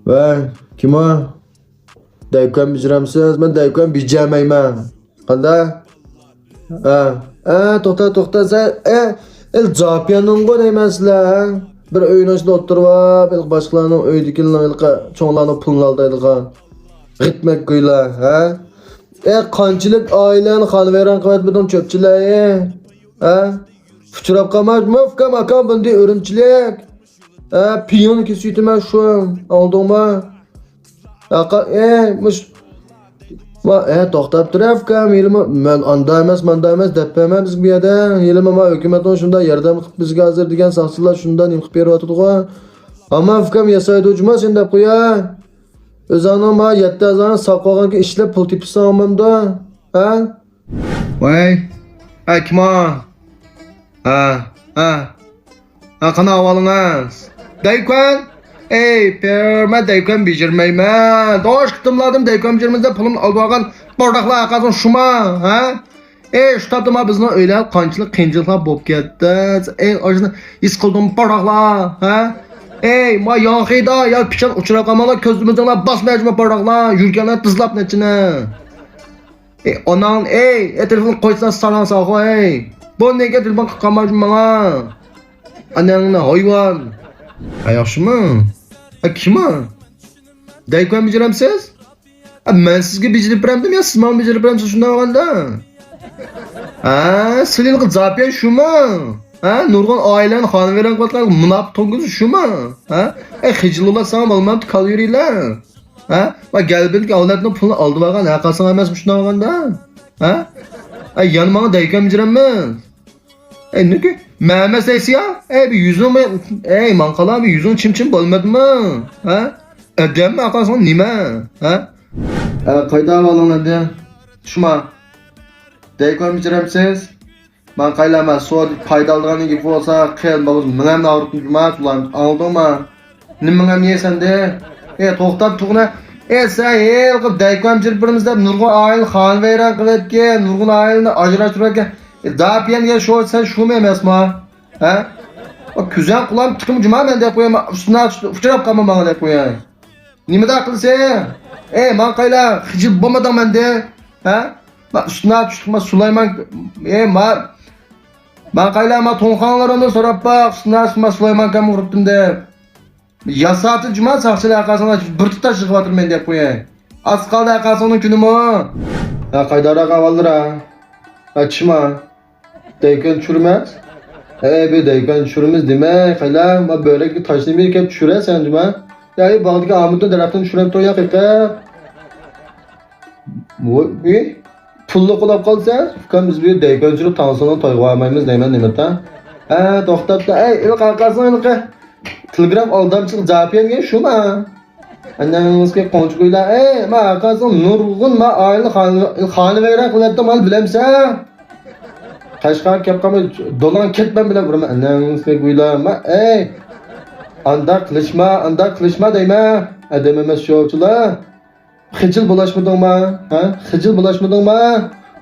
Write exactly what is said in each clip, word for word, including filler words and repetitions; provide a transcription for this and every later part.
ۋەي، كىم ئۇ؟ دەيكۆن بېجىرەمسىز؟ مەن دەيكۆن بېجىرمەيمەن. قانداق؟ ھە. ھە، توختا، توختا، سەن، ئە، ئىل زاپىياننىڭغۇ دەيمەن سىلەر، ھە؟ بىر ئۆينىڭ ئىچىدە ئولتۇرۇپ، ھېلىقى باشقىلارنىڭ ئۆيىدىكىلەرنىڭ، ھېلىقى چوڭلارنىڭ پۇلىنى ئالدايدىغان غىتمەك گۇيلار، ھە؟ ئە، قانچىلىك ئائىلەنى خانىۋەيران قىلىۋەتمىدىڭ چۆپچىلەر، ھە؟ ئۇچراپ قالماي، مۇفكام ئاكام بۇندى ئۈرۈمچىلىك. ھە، پىيىڭنى كېسىۋېتىمەن شۇ، ئاڭلىدىڭمۇ؟ ئاقا، ئەي، مۇش-، ما، ئە، توختاپ تۇر، ئۇكام، ھېلىمۇ مەن ئاندا ئەمەس، ماندا ئەمەس دەپ بەرمە بىزگە بۇ يەردە. ھېلىمۇ ما ھۆكۈمەتنىڭ شۇنداق ياردەم قىلىپ بىزگە ھازىر دېگەن ساقچىلار شۇنداق نېمە قىلىپ بېرىۋاتىدىغۇ. ئامان ئۇكام ياسايدۇ جۇما سېنى دەپ قوياي. ئۆزۈڭنىڭ ما يەتتە ھازىرىڭنى ساقلىغانكەن ئىشلەپ پۇل تېپىسەن ئاماندا. ھە؟ ۋاي. ھە، كىم ئۇ؟ ھە، ھە. ھە، قانداق ئەھۋالىڭىز؟ دەيكۆن؟ ئەي، پىر، مەن دەيكۆن بېجىرمەيمەن. دوش قېتىملاردىن دەيكۆن بېجىرمەيمىز دەپ پۇلۇمنى ئالىدىغان بورداقلار ھەرقايسىڭ شۇما، ھە؟ ئەي، شۇ تاپتا ما بىزنىڭ ئۆيلەر قانچىلىك قىيىنچىلىقلار بولۇپ كەتتى. ئەي، ئاشۇنى ھېس قىلدىڭمۇ بورداقلار، ھە؟ ئەي، ما ياڭخىدا يا پىچان ئۇچراپ قالماڭلار، كۆزىمىزنىڭلار باسماي جۇما بورداقلار. يۈرگەنلەر تىزلاپ نەچچىنى. ئەي، ئاناڭ، ئەي، ئەي، تېلېفون قويسا ساراڭ ساغۇ، ئەي. بۇ نېگە تېلېفون قىلىپ قالمايدۇ ماڭا؟ ئاناڭنى ھايۋان. ھە، ياخشىمۇ؟ ھە، كىم ئۇ؟ دەيكۆن بېجىرەمسىز؟ ھە، مەن سىزگە بېجىرىپ بېرەمدىم يا سىز ماڭا بېجىرىپ بېرەمسىز شۇنداق بولغاندا؟ ھە، سىلىلغا زاپىيان شۇمۇ؟ ھە، نۇرغۇن ئائىلەنى خانىۋەيران قىلىۋاتقان مۇناپىق توڭگۇزى شۇمۇ؟ ھە؟ ئەي، خىجىل بولساڭ بولمامتۇ كالۋېرىيلەر؟ ھە؟ ۋە گەلبىنكى ئەۋلادنىڭ پۇلىنى ئالدىۋالغان ھەرقايسىڭ ئەمەسمۇ شۇنداق بولغاندا؟ ھە؟ ئەي، يەنە ماڭا دەيكەن بېجىرەممىز؟ ئەي، نېكى مەمەس دەيسىيا؟ ئەي، بىر يۈزۈڭ، ئەي، ماڭقالا، بىر يۈزۈڭ چىم-چىم بولمىدىمۇ؟ ھە؟ ئادەممۇ ئاقاسىڭ نېمە؟ ھە؟ ئە، قايدا ئەھۋالىڭ ئەمدى؟ شۇما دەيكەن بېجىرەمسىز؟ ماڭقايلا، مەن سودا پايدا ئالىدىغان گېپى بولسا، قېرىنداش مېڭەمنى ئاغرىتما جۇما، سۇلايمىز، ئاڭلىدىڭمۇ؟ نېمە مېڭەم يەيسەن دە؟ ئەي، توختاپ تۇرغىنا. ئەي، سەن ھېلىقى دەيكەن بېجىرىپ بېرىمىز دەپ نۇرغۇن ئائىلىنى خانىۋەيران قىلىۋەتكەن، نۇرغۇن ئائىلىنى ئاجراشتۇرۇۋەتكەن. ئە، داپىيەن دېگەن شۇ سەن شۇمۇ ئەمەسما؟ ھە؟ ئۇ كۆزۈڭ قۇلاقنى تىقىمۇ جۇما مەن دەپ قوياي، ئۈستۈنە ئۇچراپ قالما ماڭا دەپ قوياي. نېمىداق قىلسا؟ ئەي، ماڭقايلا، خىجىل بولمىدىڭ مەندە. ھە؟ ما ئۈستۈنە چۈشتۈك، ما سۇلايمان، ئەي، ما، ماڭقايلا، ما توڭخاڭلىرىمنى سوراپ باق، ئۈستۈنە ما سۇلايمان كەم ئۇرۇپتىم دەپ. ياساتى جۇما ساقچىلار ھەرقايسىڭلار بىر تۇتاش يىغىۋاتىمەن دەپ قوياي. ئاز قالدى ھەرقايسىڭنىڭ كۈنىمۇ. ھە، قايداراق ئەھۋاللىرى؟ ھە، چىما. دەيكەن چۈشۈرىمىز؟ ئەي، بىر دەيكەن چۈشۈرىمىز دېمەي، قايلا، ما بۆرەككە تاشنى بىر كەپ چۈشۈرەسەن جۇما. يا، ئەي، باغدىكى ئامۇتنىڭ دەرەختىنى چۈشۈرۈپ تۇر يا قېقىپ. ۋوي، ئى، پۇللۇق بولاپ قالسا، ئۇكام، بىز بىر دەيكەن چۈشۈرۈپ تاڭسىڭنىڭ تويىغا بارمايمىز دەيمەن نېمىتا؟ ھە، توختاپ، ئەي، ھېلىقى قاقاسىڭ ھېلىقى تېلېگراف ئالدامچىلىق جاپىيەنگە شۇما؟ ئەنەڭسىكى قونچىقۇيلار، ئەي، ما قارىساڭ نۇرغۇن ما ئائىلە خانى، خانىۋەيران قىلىۋەتتىڭ مانا بىلەمسەن؟ قەشقەرگە كەپ قالماي دولاڭ كەتمەن بىلەن ئۇرىمەن ئەنەڭسىكى گۇيلار، ما، ئەي. ئانداق قىلىشما، ئانداق قىلىشما دەيمەن. ئادەم ئەمەس شۇچىلار. خىجىل بولاشمىدىڭما؟ ھە؟ خىجىل بولاشمىدىڭما؟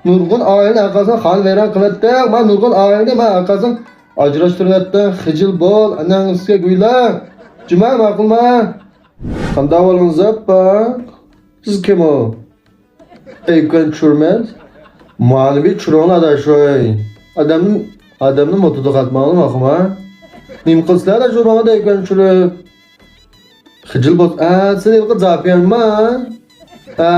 نۇرغۇن ئائىلىنى ھەرقايسىڭ خانىۋەيران قىلىۋەتتىڭ. ما نۇرغۇن ئائىلىنى ما ھەرقايسىڭ ئاجراشتۇرۇۋەتتىڭ. خىجىل بول، ئەنەڭسىكى گۇيلار. جۇما ماقۇلما؟ قانداق ئەھۋالىڭىز ئاپا؟ سىز كىم ئۇ؟ ئەيكەن چۈشۈرمەس. مانا بىر چۈشۈرۈڭلار ئاداش ۋاي. ئادەمنى، ئادەمنى موتىدا قاتماڭلار ماقۇلما؟ نېمە قىلسىلەر ئاداش ئۇ ماڭا ئەيكەن چۈشۈرۈپ؟ خىجىل بول، ئە، سىلى قىز زاپىيانما؟ ھە.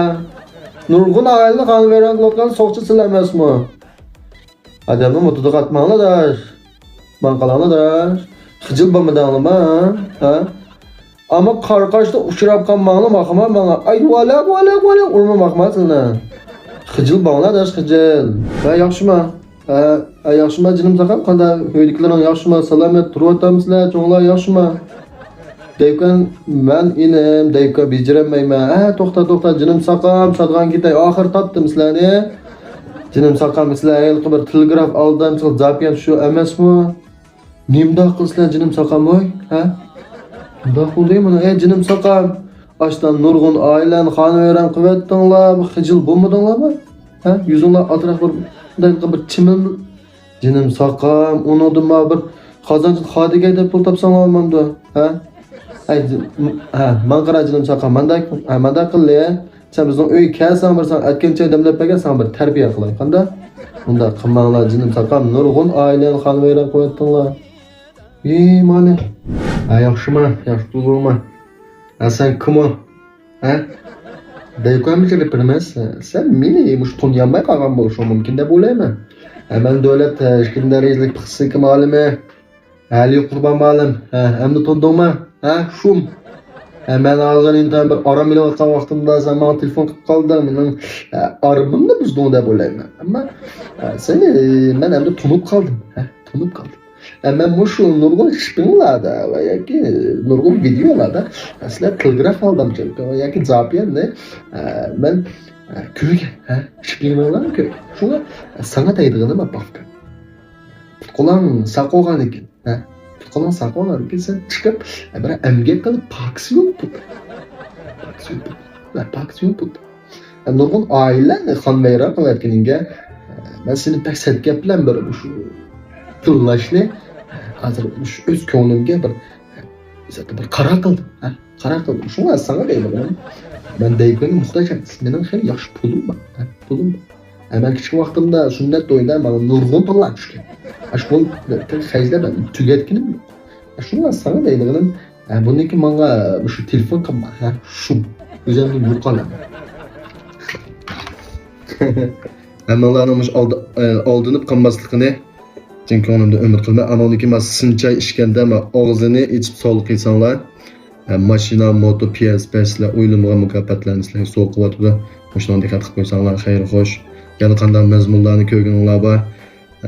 نۇرغۇن ئائىلىنى خانىۋەيران قىلىۋاتقان سوقچى سىلەر ئەمەسمۇ؟ ئادەمنى موتىدا قاتماڭلار ئاداش. ماڭقالاڭلار ئاداش. خىجىل بولمىدىڭلارما؟ ھە؟ ئەمما قارقاشتا ئۇچراپ قالماڭلار ماقما ماڭا. ئاي، ۋالاق، ۋالاق، ۋالاق، ئۇرما ماقما سىلىنى. خىجىل بولماڭلار ئاداش، خىجىل. ھە، ياخشىما؟ ھە، ھە، ياخشىما جېنىم ساقام، قانداق؟ ئۆيدىكىلىرىڭ ياخشىما؟ سالامەت تۇرۇۋاتامسىلەر؟ چوڭلار ياخشىما؟ دەيكەن، مەن ئىنىم، دەيكەن بېجىرەلمەيمەن. ھە، توختا، توختا، جېنىم ساقام، سادىغان كېتەي، ئاخىرى تاپتىم سىلەرنى. جېنىم ساقام، سىلەر ھېلىقى بىر تېلېگراف ئالدامچىلىق زاپىيان شۇ ئەمەسمۇ؟ نېمىنداق قىلسىلەر جېنىم ساقام ۋاي، ھە؟ نېمىنداق بولدى مانا، ئەي جېنىم ساقام. ئاشتان نۇرغۇن ئائىلەنى خانىۋەيران قىلىۋەتتىڭلار، بىر خىجىل بولمىدىڭلارمۇ؟ ھە؟ يۈزۈڭلار ئازراق بىر، بىر چىمىل. جېنىم ساقام، ئۇنىڭدىن ما بىر قازانچىدا خادىگەي دەپ پۇل تاپساڭلار بولمامدۇ؟ ھە؟ ئەي، ھە، ماڭا قارا جېنىم چاقام، مانداق، ھە، مانداق قىللى. سەن بىزنىڭ ئۆيگە كەلسەڭ، بىر ساڭا ئەتكەن چاي دەملەپ بەرگەن، ساڭا بىر تەربىيە قىلاي، قانداق؟ ئۇنداق قىلماڭلار جېنىم چاقام، نۇرغۇن ئائىلىنى خانۋەيران قىلىۋەتتىڭلار. ئى، مانا. ھە، ياخشىما؟ ياخشى تۇردۇڭما؟ ھە، سەن كىم ئۇ؟ ھە؟ دەيكۇ ئەمىسى رېپېرمىز. سەن مېنى مۇشۇ تونۇيالماي قالغان بولۇشۇڭ مۇمكىن دەپ ئويلايمەن. ھە، مەن دۆلەت، ھە، ئىككىنچى دەرىجىلىك پىخسىكا مۇئەللىمى. ئەلى قۇربان مۇئەللىم. ھە، ئەمدى تونۇدۇڭما؟ ھە، شۇم. ھە، مەن ھازىر ئىنتايىن بىر ئارام ئېلىۋاتقان ۋاقتىمدا سەن ماڭا تېلېفون قىلىپ قالدىڭ. مېنىڭ، ھە، ئارىمىمنى بۇزدۇڭ دەپ ئويلايمەن. ئەمما، ھە، سېنى، مەن ئەمدى تونۇپ قالدىم. ھە، تونۇپ قالدىم. ھە، مەن مۇشۇ نۇرغۇن شىپىڭلاردا ۋە ياكى نۇرغۇن ۋىدېئولاردا، ھە، سىلەر تېلېگراف ئالدامچىلىقى ۋە ياكى زاپىيەننى، ھە، مەن، ھە، كۆرگەن، ھە، شىپىڭلارنى كۆرگەن. شۇڭا ساڭا دەيدىغىنىم، ئاپا ئۇكا. پۇت-قولۇڭ ساق بولغاندىكىن، ھە؟ پۇت-قولۇڭ ساق بولغاندىكىن سەن چىقىپ، بىر ئەمگەك قىلىپ، پاكىز يۇيۇنۇپ تۇر. پاكىز يۇيۇنۇپ تۇر. ھە، پاكىز يۇيۇنۇپ تۇر. ھە، نۇرغۇن ئائىلىلەرنى خانۋەيران قىلىۋەتكىنىڭگە، ھە، مەن سېنى بەك سەت گەپ بىلەن بىر مۇشۇ تىللاشنى، ھە، ھازىر مۇشۇ ئۆز كۆڭلۈمگە بىر، ھە، بىر قارار قىلدىم. ھە؟ قارار قىلدىم. شۇڭا ساڭا دەيدىغىنىم، مەن دەيكۇنغا موھتاج ئەمەس. مېنىڭ خېلى ياخشى پۇلۇم بار. ھە، پۇلۇم بار. ھە، مەن كىچىك ۋاقتىمدا سۈننەت تويىدا ماڭا نۇرغۇن پۇللار چۈشكەن. ئاشۇ پۇل خەجلەپ مەن تۈگەتكىنىم يوق. شۇڭا ساڭا دەيدىغىنىم، ھە، بۇندىن كېيىن ماڭا مۇشۇ تېلېفون قىلما. ھە، شۇم. ئۆزۈمدىن يوقال. ھەممىڭلارنىڭ مۇشۇ ئالدى-، ئالدىنىپ قالماسلىقىنى، چىن كۆڭلۈمدىن ئۈمىد قىلىمەن. ئانىڭدىن كېيىن مانا سىنچاي ئىچكەندە، مانا ئاغزىنى ئېچىپ سوۋغا قىلساڭلار، ھە، ماشىنا، موتو، پىيەس پەش سىلەر ئويلىمىغان مۇكاپاتلارنى سىلەرگە سوۋغا قىلىۋاتىدۇ. مۇشۇنىڭغا دىققەت قىلىپ قويساڭلار خەير خوش. يەنە قانداق مەزمۇنلارنى كۆرگۈڭلار بار؟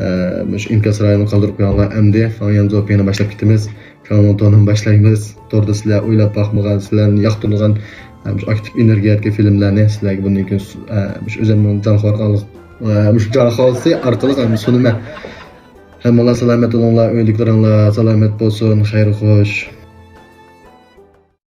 ھە، مۇشۇ ئىنكاس رايىنى قالدۇرۇپ قويۇڭلار. ئەمدى فاڭيەنزۇ پېيىنى باشلاپ كېتىمىز. كاڭلۇڭتوننى باشلايمىز. توردا سىلەر ئويلاپ باقمىغان، سىلەرنى ياقتۇرىدىغان، ھە، مۇشۇ ئاكتىپ ئېنېرگىيە ياراتقان فىلىملەرنى سىلەرگە بۇندىن كېيىن سۇ-، ھە، مۇشۇ ئۆزۈمنىڭ جان خورغانلىق، ھە، مۇشۇ جان خورسى ئارقىلىق ھەم سۇنىمەن. ھەممىڭلار سالامەت بولۇڭلار، ئۆيدىكىلىرىڭلار سالامەت بولسۇن، خەير خوش.